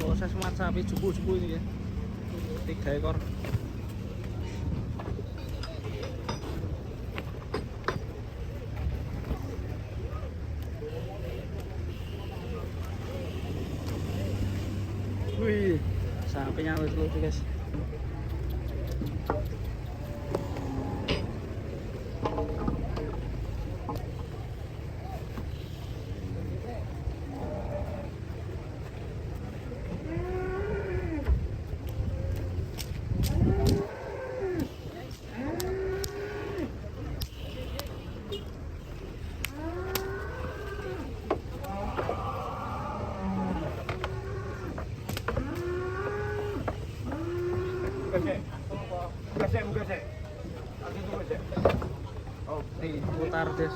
Proses muat sapi jupu-jupu ini ya. 3 ekor. Wih, sapinya lucu-lucu guys. Nih, putar guys.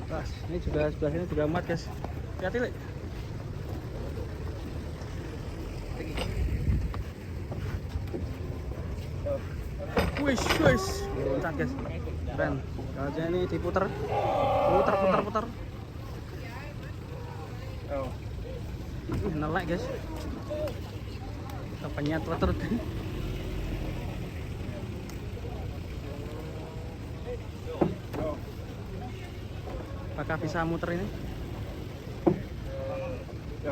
Wah, ini juga sebelah sini juga muat guys. Hati-hati, Lek. Wih, wih, loncat guys. Keren. Kalau ini diputer, puter, puter, puter. Nelek guys. Kepenyet leter. Apakah bisa muter ini? Di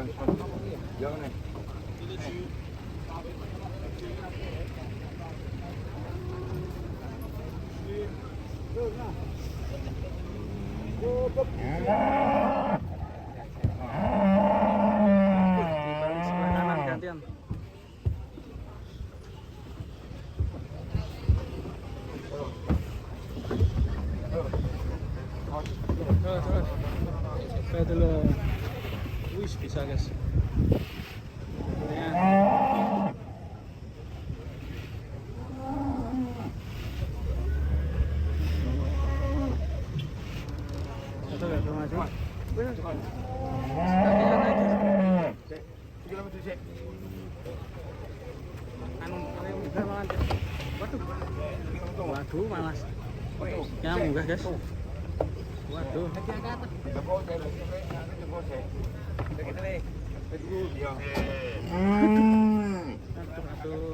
balik sebelah kanan gantian. Terus, terus. Coba dulu. Wih, bisa guys. Ya. Satu ya, maju. Kakinya naik guys. Anu, munggah malah. Waduh. Waduh, malas. Ya munggah guys. Waduh. Aduh, aduh.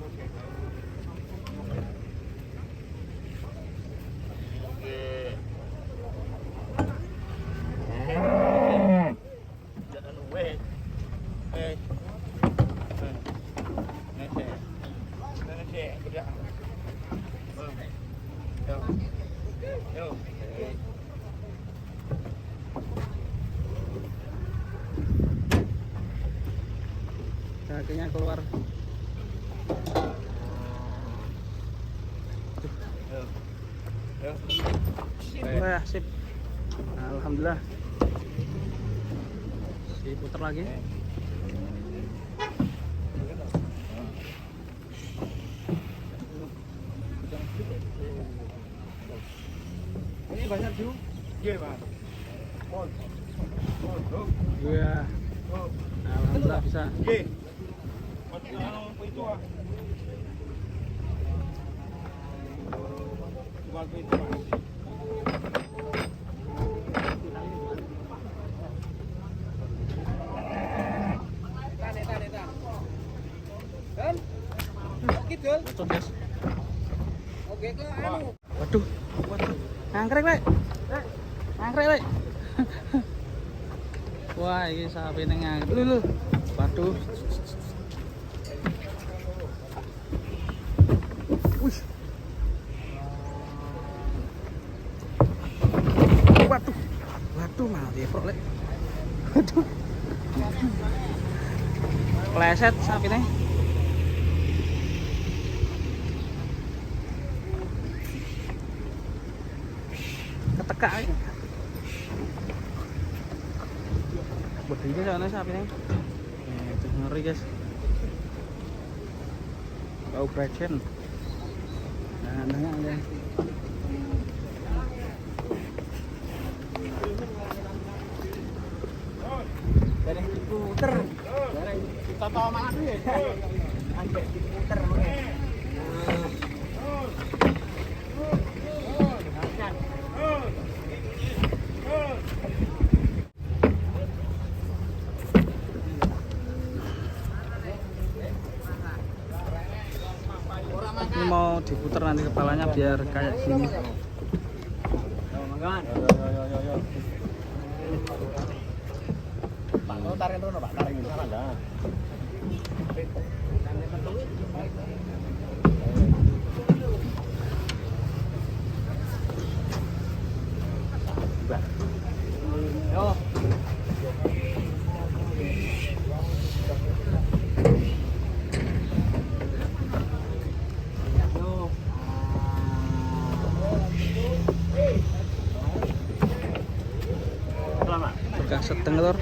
Kakinya keluar. Wah, sip. Alhamdulillah. Diputar lagi. Ini banyak juga. Iya, Mas. Iya. Alhamdulillah bisa. Iya. Bocor, guys. Waduh, waduh. Angkrek, Lek. Angkrek, Lek. Wah, ini sapi nang angkrek. Lho, lho. Waduh. Wih. Waduh. Waduh, malah dieprok, Lek. Waduh. Pleset sapine. Ketekak iki. Bedine soalnya sapine. Itu ngeri, guys. Bau beracun. Nah, nah, nah. Bareng diputer. Bareng Toto malah piye? Ambek diputer. Ini mau diputer nanti kepalanya biar kayak gini. Pak, lo tarik rono, Pak, tarik rono lah. Yo. Udah sedeng lur.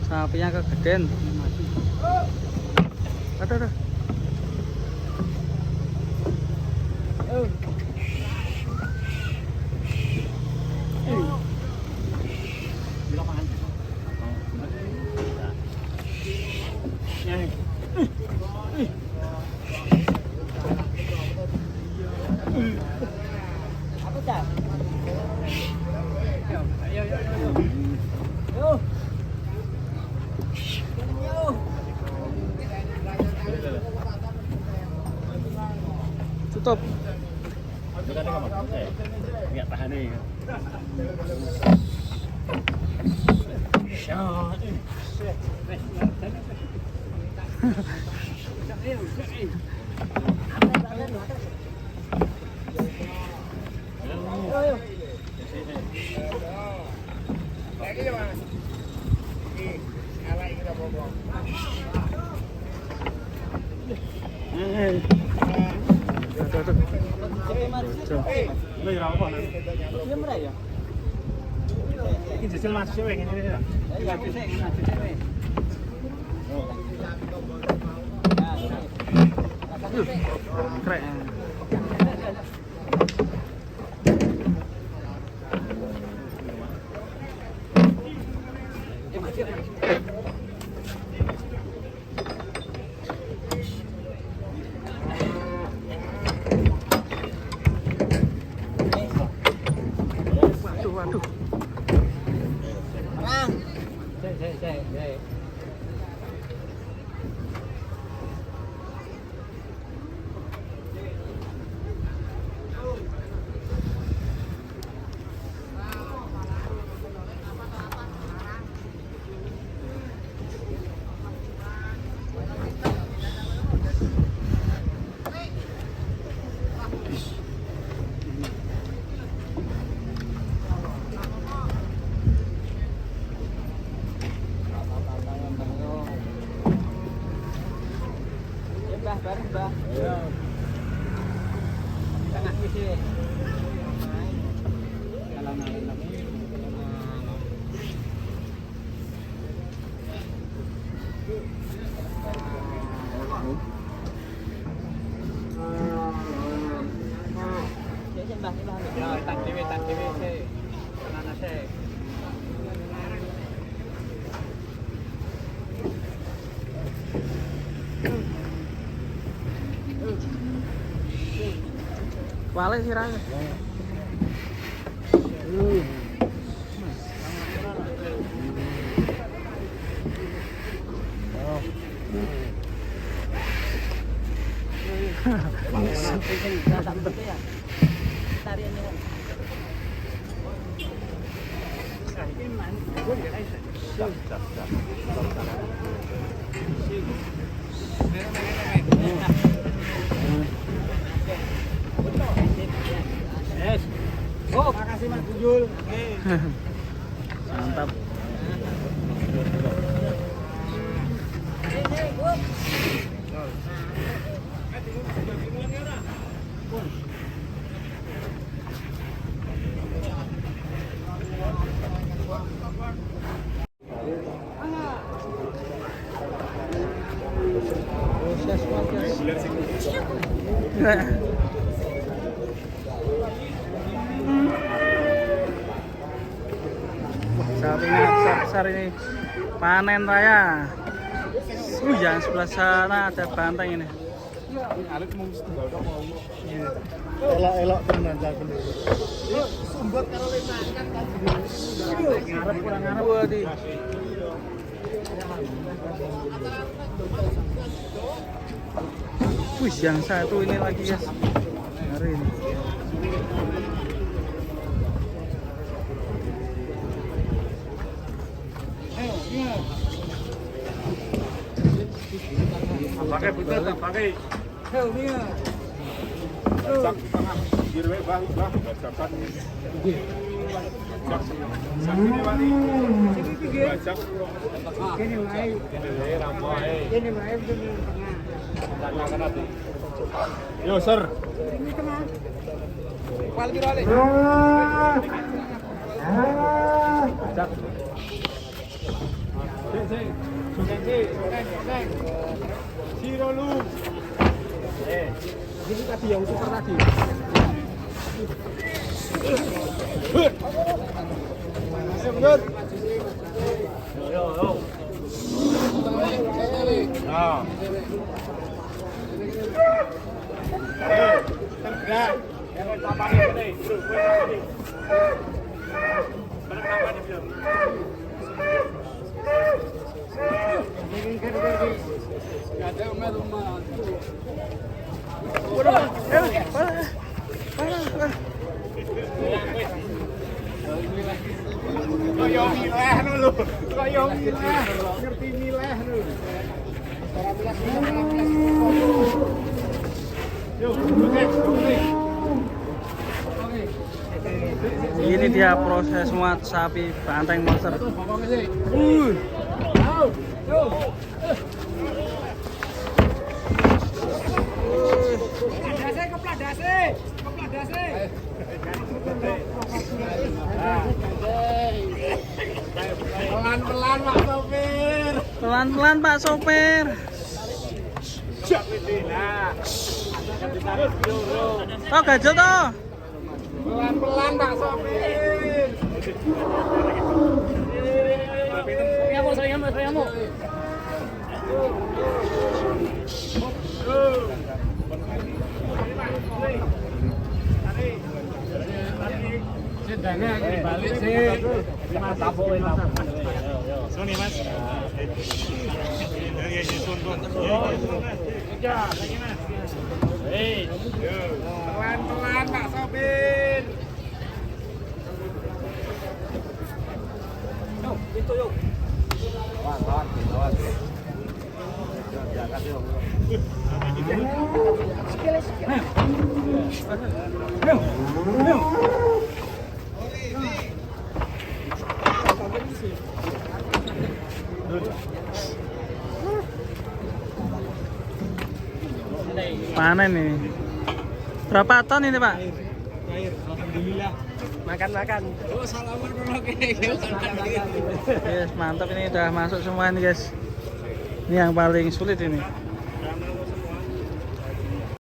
Sapinya kegedean. Aduh, aduh. Apa, Cak? Yo, yo, yo, yo. Yo. Yo. Tutup. Enggak tahan nih. Aduh, aduh. Aduh. Lha ya apa ya? Iki jajal masuk sih ngene ya. Krek. Waduh, waduh. Mbah, bareng, Mbah. Tengah iki. Ya, tan dhewe sik. Tenana sik. Wale sirahe. Oh, makasih Mas Bujul. Mantap. Wah, sapinya besar-besar ini. Panen raya. Yang sebelah sana ada banteng ini. Elok-elok tenan sampeyan. Sumbat karo lemangan kan. Ngarep kurang ngarep. Waduh. Wih, yang satu ini lagi guys. Ngeri ini. Pakai butet, pakai. Sak tengah pinggir wae, Bang, Bang, bajakan. Sak sak ini wani. Bajak. Kene wae. Ini ramoe. Kene wae tengah. Yo, Sir. Ini tengah. Bajak. Sik, sik. Sungkan sik, sungkan, sungkan. Siro lu. Ini tadi yang super tadi. Ayo, mundur. Yo, yo. Nah. Tergerak. Kaya mileh ngono lho. Kaya mileh, ngerti mileh ngono lho. Yo, oke, oke. Ini dia proses muat sapi banteng monster. Dase keplak dase. Keplak dase. Pelan-pelan Pak Sopir. Pelan-pelan Pak Sopir. Toh gajah toh. Pelan-pelan Pak Sopir. Saya. Balik sih. Sini Mas. Pelan-pelan Pak Sopir. Itu yuk. Panen ini. Berapa ton ini, Pak? Alhamdulillah. Makan-makan. Oh, salaman. Yes, mantap ini udah masuk semua ini, guys. Ini yang paling sulit ini.